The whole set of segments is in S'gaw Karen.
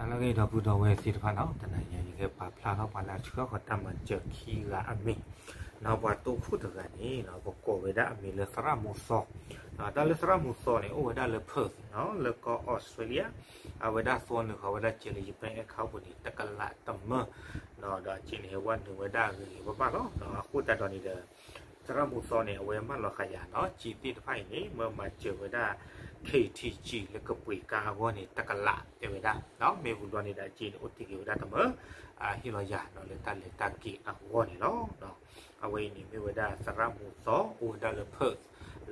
အလၢအဂ့ၢ် ဒီပုၢ်ဒီဝဲၢ်သ့ၣ်တဖၣ်နီၤ, တနၤညါအံၤ ယကပာ်ဖျါထီၣ်ပှၤလၢအဆှၢဃီၤတၢ်မၤစၢၤခံဂၤအမံၤ, နီၤ ပှၤတိခိၣ်တဂၤန့ၣ် ပကိးဝဲဒၣ်အမံၤလၢသရၣ်မူးသီ, တၢ်လၢသရၣ်မူးသီန့ၣ် အိၣ်ဝဲဒၣ်လၢ Perth နီၤ လၢကီၢ်အီစထြ့လယါ, အဝဲဒၣ်သီနုာ်ဃီၤဝဲဒၣ်စဲးလၢ ယပၣ်အဲၣ်ခါပူၤန့ၣ် တကလးတမၢ, ဒီးအစ့န့ၣ် ဟဲဝဲနုာ်ဝဲဒၣ်ဂ့ၤဂ့ၤဘၣ်ဘၣ်လီၤ. အဃိသတးဒီးန့ၣ်ဒီး သရၣ်မူးသီန့ၣ် အဝဲမၢလီၤဃာ်ယၤနီၤ, စ့သ့ၣ်တဖၣ်အံၤန့ၣ် မ့ၢ်မၤစၢၤဝဲဒၣ် K T G လၢကပှ့ၤကါအဂီၢ်န့ၣ် တကလးတဲဝဲဒၣ်, မ့ၢ်ဝံၤဘျီန့ၣ်ဒီး အစ့န့ၣ် အိၣ်တ့ၢ်က့ၤဝဲဒၣ်တမၢ, ဟ့ၣ်လီၤယၤနီၤ လၢတၢ်လဲၤတၢ်က့ၤအဂီၢ်န့ၣ်လီၤ. အဝဲအံၤန့ၣ်မ့ၢ်ဝဲဒၣ်သရၣ်မူးသီ အိၣ်ဝဲဒၣ်လၢ Perth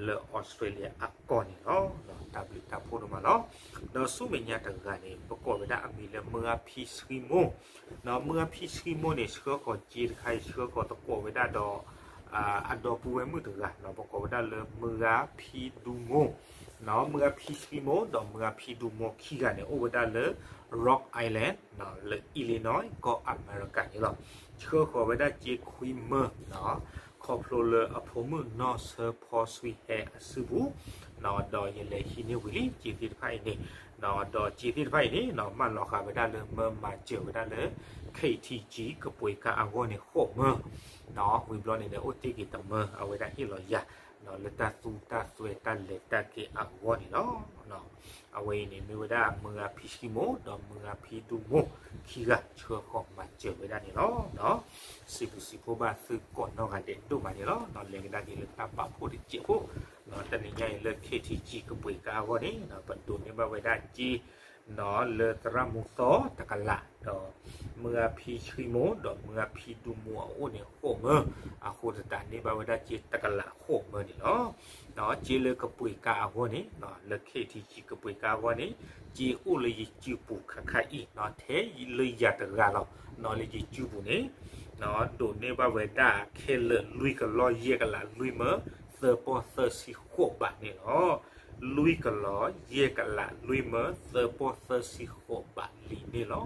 လၢအီစထြ့လယါအကီၢ်န့ၣ်လီၤ. တၢ်ဘျုးတၢ်ဖှိၣ်ဒိၣ်မးလီၤ. ဒီးဆူမဲာ်ညါတဂၤန့ၣ် ပကိးဝဲဒၣ်အမံၤလၢမုၢ်ဂၤဖံဆှံမိၢ်, မုၢ်ဂၤဖံဆှံမိၢ်န့ၣ် ဆှၢဃီၤစ့တခါအံၤ ဆှၢဃီၤသကိးဝဲဒၣ်ဒီး အဒီပုၢ်ဝဲၢ်မုၣ်တဂၤနီၤ, ပကိးဝဲဒၣ်လၢမုၢ်ဂၤဖံဒူမိၢ်, မုၢ်ဂၤဖံဆှံမိၢ် ဒီးမုၢ်ဂၤဖံဒူမိၢ်ခံဂၤန့ၣ် အိၣ်ဝဲဒၣ်လၢ Rock Island လၢ Illinois ကီၢ်အမဲရကၤန့ၣ်လီၤ. ဆှၢဃီၤဝဲဒၣ်စ့ခွံမၢ, ခီဖျိလၢအဖိမုၣ်နီၢ်ဆၢဖီဆွံဟဲအစုပူၤ, ဒီးယလဲၤဟံးန့ၢ်ဝံၤလံ စ့သ့ၣ်တဖၣ်အံၤန့ၣ်, ဒီးစ့သ့ၣ်တဖၣ်အံၤန့ၣ် မၢလီၤဃာ်ဝဲဒၣ်လၢမၢမၤစၢၤဝဲဒၣ်လၢ K T G ကပှ့ၤကါအဂီၢ်န့ၣ်ဃိးမၢ, ဝံၤဘျီန့ၣ်ဒီး အိၣ်တ့ၢ်က့ၤတမၢ အဝဲဒၣ်ဟ့ၣ်လီၤယၤ လၢတၢ်သူတၢ်စွဲတၢ်လဲၤတၢ်က့ၤအဂီၢ်န့ၣ်လီၤ. အဝဲအံၤန့ၣ် မ့ၢ်ဝဲဒၣ်မုၢ်ဂၤဖံဆှံမိၢ် ဒီးမုၢ်ဂၤဖံဒူမိၢ်ခံဂၤ ဆှၢဃီၤမၤစၢၤဝဲဒၣ်န့ၣ်လီၤ. စံးဘျုးစံးဖှိၣ်ဘၣ်သုကိးနီၢ်ဂၤဒဲးဒိၣ်မးန့ၣ်လီၤ. လဲၤကဒါက့ၤလၢတၢ်ပာ်ဖှိၣ်တစဲးဖိ, တနံၤညါအံၤလၢ K T G ကပှ့ၤကါအဂီၢ်န့ၣ် ပဒိးန့ၢ်ဘၣ်ဝဲဒၣ်စ့ လၢသရၣ်မူးသီတကလး ဒီးမုၢ်ဂၤဖံဆှံမိၢ် ဒီးမုၢ်ဂၤဖံဒူမိၢ်အအိၣ်န့ၣ်ဃိးမၢ, အဃိသတးန့ၢ်ဘၣ်ဝဲဒၣ်စ့တကလးဃိးမၢန့ၣ်လီၤ. စ့လၢကပှ့ၤကါအဂီၢ်န့ၣ် လၢ K T G ကပှ့ၤကါအဂီၢ်န့ၣ် စ့အိၣ်လၢယစုပူၤခါခါအံၤ ထဲလၢယၤတဂၤလီၤ. လၢယစုပူၤန့ၣ် ဒိးန့ၢ်ဘၣ်ဝဲဒၣ်ခဲလၢာ်လွံၢ်ကလီၢ်ယဲၢ်ကလးလွံၢ်မၢ သၢပီၢ်သၢဆံဃိးဘးန့ၣ်လီၤ. လွံၢ်ကလီၢ်ယဲၢ်ကလးလွံၢ်မၢ သၢပီၢ်သၢဆံဃိးဘးလံန့ၣ်လီၤ.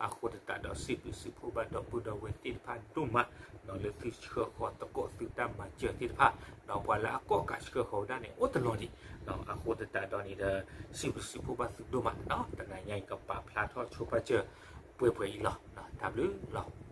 အဃိသတးဒီးစံးဘျုးစံးဖှိၣ်ဘၣ်ဒီပုၢ်ဒီဝဲၢ်သ့ၣ်တဖၣ်ဒိၣ်မး လၢသုဆှၢဃီၤသကိးသုတၢ်မၤစၢၤသ့ၣ်တဖၣ်, ဒီးပှၤလၢအကိးကးဆှၢဃီၤဝဲဒၣ်န့ၣ် အိၣ်တနီၤဒံး, အဃိသတးဒီးန့ၣ်ဒီး စံးဘျုးစံးဖှိၣ်ဘၣ်သုဒိၣ်မး, တနၤညါအံၤ ကပာ်ဖျါထီၣ်ဆိပာ်စၢၤပှဲၤပှဲၤအံၤလီၤ. တၢ်ဘျုးလီၤ.